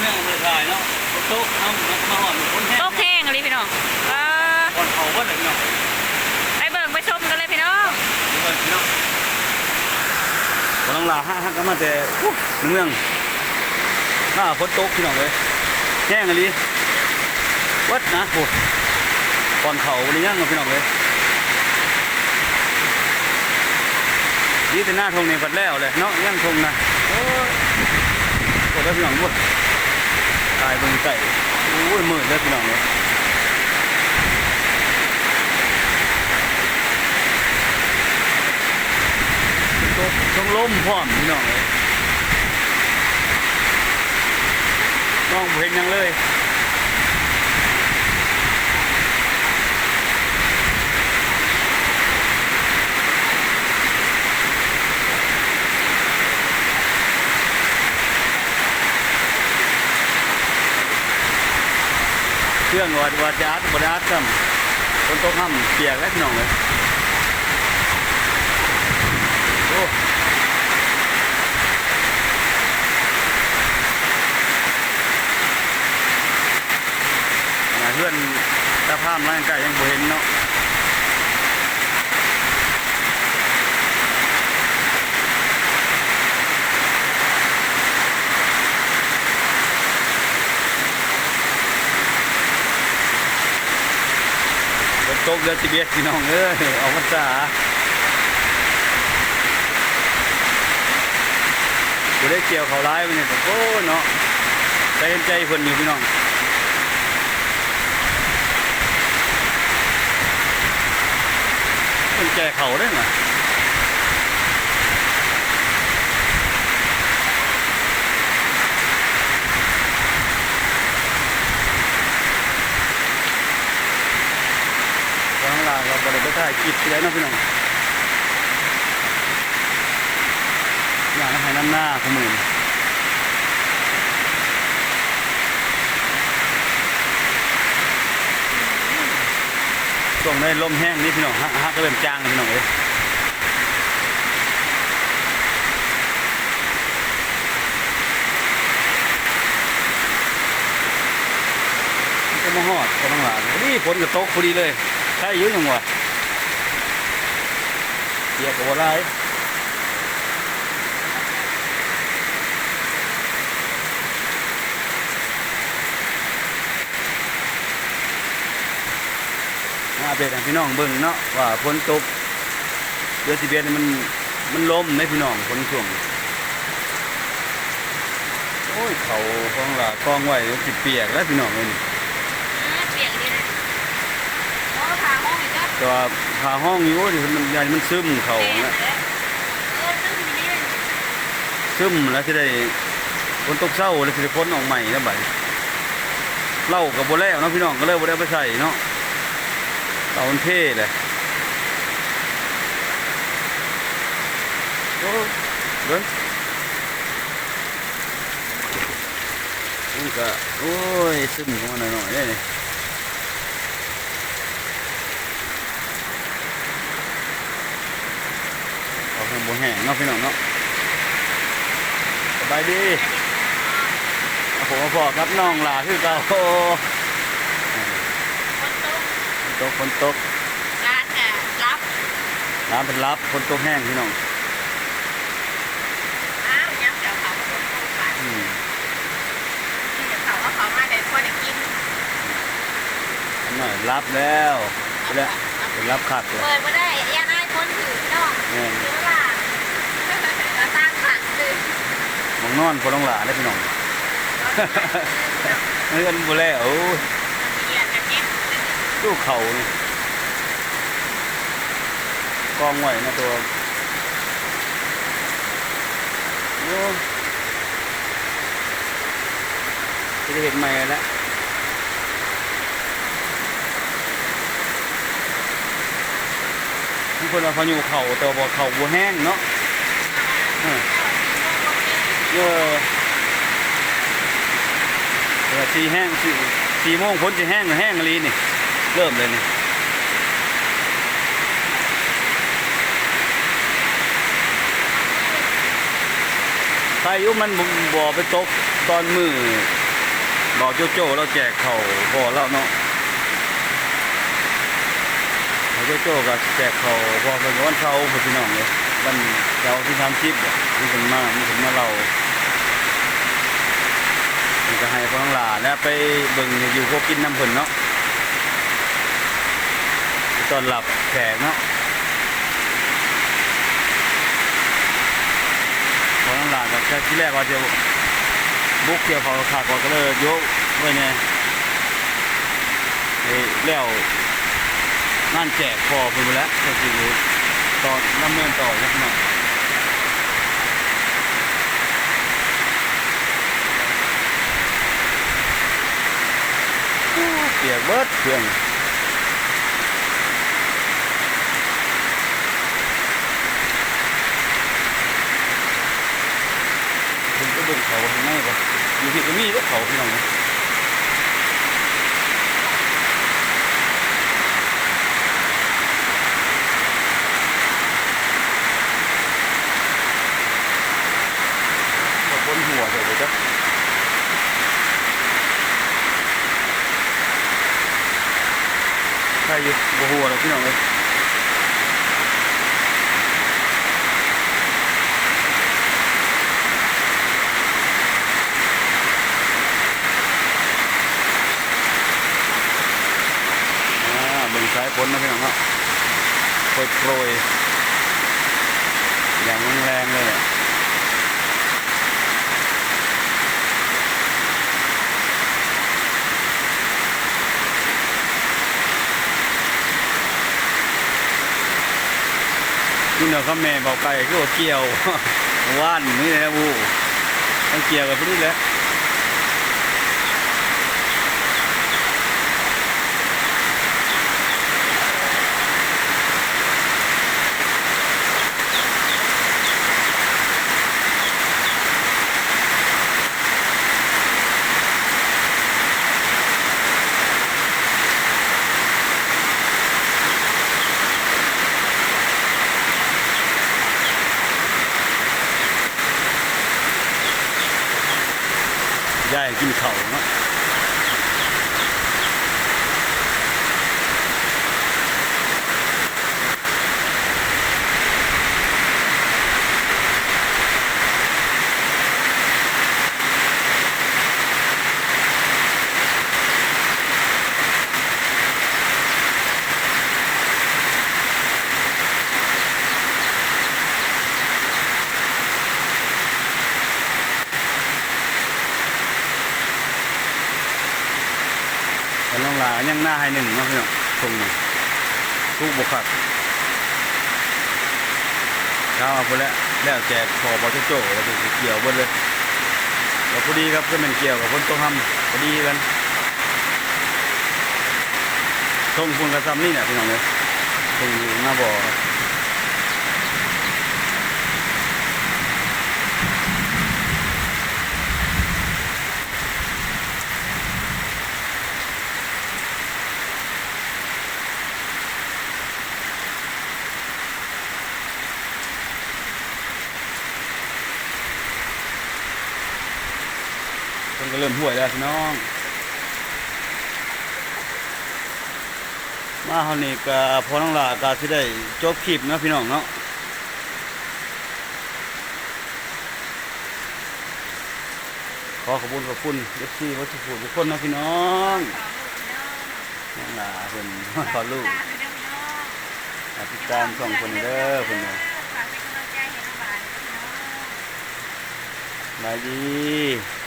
ບໍ່ໄດ້ຖ່າຍເນາະ ຝົນຕົກ ເຮົາມາຮອດ ຝົນແຮງ ຕົກແຮງອີ່ຫຼີພີ່ນ້ອງ. ເອີ ກ່ອນເຂົ້າເບິດເລີຍພີ່ນ້ອງ. ໄປເບິ່ງໄປຊົມກັນເລີຍພີ່ນ້ອງ. ໄປເບິ່ງພີ່ນ້ອງ ກຳລັງລາ ຫາ ຫາກັນມາແຕ່ ໂອ້ ໃນເມືອງ ອ່າ ຝົນຕົກພີ່ນ້ອງເອີຍ ແຮງອີ່ຫຼີ ເບິດນະ ໂອ້ ກ່ອນເຂົ້າບໍ່ໄດ້ຍັງເນາະພີ່ນ້ອງເອີຍ. ດີແຕ່ນາທົ່ງນີ້ພັດແລ້ວແຫຼະເນາະ ຍັງທົ່ງນະ ໂອ້ຍ ໂອ້ເດີພີ່ນ້ອງ ໂອ້ຍ ຖ່າຍເບິ່ງໃກ້ ໂອ້ຍ ມືດເດີພີ່ນ້ອງເອີຍ. ຕົກ ເທິງລົມພ້ອມພີ່ນ້ອງເອີຍ ມອງບໍ່ເຫັນຫຍັງເລີຍ. ເຄື່ອງວ່າ ວ່າຈະອັດ ບໍ່ໄດ້ອັດຊ້ຳ ຝົນຕົກຫ້ຳປຽກແລ້ວພີ່ນ້ອງເອີຍ. ໂອ້ ອັນນະ ເຮືອນຕາພາມຫຼັງໃກ້ຍັງບໍ່ເຫັນເນາະ. ຝົນຕົກເດືອນສິບເອັດພີ່ນ້ອງເອີຍ ອອກພັນສາ ບໍ່ໄດ້ກ່ຽວເຂົ້າຫຼາຍມື້ນີ້ ໂອ້ເນາະ ໄດ້ເຫັນໃຈເພິ່ນຢູ່ພີ່ນ້ອງ. ເປັນແກ່ເຂົ້າເດ້ນະ ທາງຫຼານກໍບໍ່ໄດ້ໄປຖ່າຍຄລິບທີ່ໃດເນາະພີ່ນ້ອງ. ຍ່າງນຳໄຮ່ນຳນາຄູ່ມື້ນີ້ ຊ່ວງໃດລົມແຮງນີ້ພີ່ນ້ອງ ຫາ ຫາກະເລີ່ມຈາງແລ້ວພີ່ນ້ອງເອີຍ. ຈະມາຮອດກໍຕ້ອງວ່າ ພໍດີຝົນກໍຕົກພໍດີເລີຍ ໃຄຢູ່ຫຍັງວະ ປຽກກໍບໍ່ຫຼາຍ. ມາອັບເດດໃຫ້ພີ່ນ້ອງເບິ່ງເນາະ ວ່າຝົນຕົກເດືອນສິບເອັດນີ້ມັນ ມັນລົມເດ້ພີ່ນ້ອງ ຝົນຊ່ວງ ໂອ້ຍ ເຂົ້າຂອງຫຼາກອງໄວ້ ມັນຊິປຽກແລ້ວພີ່ນ້ອງເອີຍ. ເອີ ປຽກອີ່ຫຼີນະ ໂອ້ ຜ້າຫ້ອງອີກເດີ ແຕ່ວ່າຜ້າຫ້ອງນີ້ ໂອ້ຍ ມັນ ຢ້ານມັນຊຶມເຂົ້າຫັ້ນແຫຼະ. ເອີ ຊຶມອີ່ຫຼີ ຊຶມແລ້ວຊິໄດ້ ຝົນຕົກເຊົາແລ້ວຊິໄດ້ຂົນອອກໃໝ່ແລ້ວບາດນີ້ ເລົາກໍບໍ່ແລ້ວເນາະພີ່ນ້ອງ ກໍເລີຍບໍ່ໄດ້ເອົາໄປໃສ່ເນາະ ເລົາມັນເພແຫຼະ. ໂອ້ ເບິ່ງ ມັນກະ ໂອ້ຍ ຊຶມລົງມາໜ້ອຍໆເດ້ນີ້ ເອົາໃຫ້ບໍ່ແຫ້ງເນາະພີ່ນ້ອງເນາະ. ສະບາຍດີ ມາພົບມາພໍ້ກັບນ້ອງຫຼ້າຄືເກົ່າ. ຝົນຕົກ ຝົນຕົກ ຝົນຕົກ ຫຼານກະຫຼັບ ຫຼານເພິ່ນຫຼັບ ຝົນຕົກແຮງພີ່ນ້ອງ. ອ້າວ ຍາມເຈົ້າເຂົ້າມາຝົນຕົກບາດ ອືມ ກິນເຂົ້າ ເອົາເຂົ້າມາໃຫ້ພວກໄດ້ກິນ. ອັນນ້ອຍຫຼັບແລ້ວ ແລ້ວເພິ່ນຫຼັບຄັກແລ້ວ ເປີດບໍ່ໄດ້ ຢ້ານອ້າຍຄົນຖືກເນາະ. ແມ່ນ ຄືວ່າຕາຕ່າງຂັ້ນຊື່ ໝ່ອງນອນພໍ່ນ້ອງຫຼ້າເດ້ພີ່ນ້ອງ ເຮືອນບໍ່ແລ້ວ. ໂອ້ຍ ເປັນຫຍັງກະເຈັບ ຕູ້ເຂົ້ານີ້ ກອງໄວ້ນະຕົວ ໂອ້ ຊິໄດ້ເຮັດໃໝ່ແລ້ວ ບາງຄົນວ່າພາຍຸເຂົ້າ ແຕ່ວ່າບໍ່ເຂົ້າ ບໍ່ແຮງເນາະ. ເອີ ເອີ ແຕ່ວ່າຊິແຮງ ສີ່ ສີ່ໂມງຝົນຊິແຮງ ແຮງອີ່ຫຼີນີ້ ເລີ່ມເລີຍນີ້. ໄຄຢູ່ມັນບໍ່ ບໍ່ໄປຕົກຕອນມື້ ບ່າວໂຈໂຈ້ລາວແຈກເຂົ້າພໍ່ລາວເນາະ. ບ່າວໂຈໂຈ້ກໍແຈກເຂົ້າພໍ່ເພິ່ນວັນເສົາພຸ້ນ ພີ່ນ້ອງເອີຍ, ວັນເສົາທີສາມສິບ ເພິ່ນມາ ເພິ່ນມາເລົ່າ. ເພິ່ນກໍໃຫ້ພໍ່ນ້ອງຫຼ້າແຫຼະໄປເບິ່ງຢູ່ຄົວກິນນຳເພິ່ນເນາະ, ໄປຕ້ອນຮັບແຂກເນາະ. ພໍນ້ອງຫຼ້າກໍ ທີ່ແລກວ່າຈະບຸກກ່ຽວເຂົ້າຄັກໆ ກໍເລີຍໂຍກໄວ້ແດ່ ໃຫ້ແລ້ວງານແຈກພໍ່ເພິ່ນພຸ້ນແຫຼະ ຈັ່ງຊິຕໍ່ ດຳເນີນຕໍ່ເນາະ. ໂອ້ ປຽກເບິດເຄື່ອງ. ເພິ່ນໄປເບິ່ງເຂົາຂ້າງໃນບໍ່? ຢູ່ພີ້ກໍມີເດ້ເຂົາ ພີ່ນ້ອງເອີຍ. ກໍຝົນຫົວໃສ່ບໍ່ຈັກ. ໃຄຢູ່ ບໍ່ຫົວດອກ ພີ່ນ້ອງເອີຍ. ອ່າ ເບິ່ງສາຍຝົນເນາະ ພີ່ນ້ອງເນາະ, ໂປຣຍໆ ຢ່າງແຮງໆ ເລີຍແຫຼະ. ຢູ່ນະຄະແມ່ເບົາໄກ່ຄືວ່າກ່ຽວ ຫວ່ານນີ້ແຫຼະ ໂອ້ ຕ້ອງກ່ຽວກັນພຸ້ນນີ້ແຫຼະ. ຢາຍໃຫ້ກິນເຂົ້າເນາະ. ກັບນ້ອງຫຼ້າຍັງນາໄຮ່ໜຶ່ງເນາະ ພີ່ນ້ອງ, ທົ່ງນີ້ ປູກບໍ່ຄັກ. ເຊົ້າພຸ້ນແຫຼະ ແລ້ວແຈກພໍ່ບ່າວໂຈໂຈ້ ແລ້ວຊິກ່ຽວເບິດເລີຍ. ກໍພໍດີຄັບ ຄືແມ່ນກ່ຽວກັບຝົນຕົກຮຳ ພໍດີຄືກັນ. ທົ່ງພຸ້ນກໍຊ່ຳນີ້ແຫຼະ ພີ່ນ້ອງເອີຍ, ທົ່ງຢູ່ນາບໍ່. ເພິ່ນກໍເລີ່ມຫ້ວຍແລ້ວພີ່ນ້ອງ. ມາຮອດນີ້ກໍພໍ່ນ້ອງຫຼ້າກໍຊິໄດ້ຈົບຄລິບເນາະ ພີ່ນ້ອງເນາະ. ຂໍຂອບຄຸນຂອບຄຸນເອັຟຊີເບິດສູ່ຜູ້ທຸກຄົນເນາະ ພີ່ນ້ອງ. ນ້ອງຫຼ້າເພິ່ນຂໍລູກ ຝາກຕິດຕາມຊ່ອງເພິ່ນເດີ ເພິ່ນວ່າ. ສະບາຍດີ.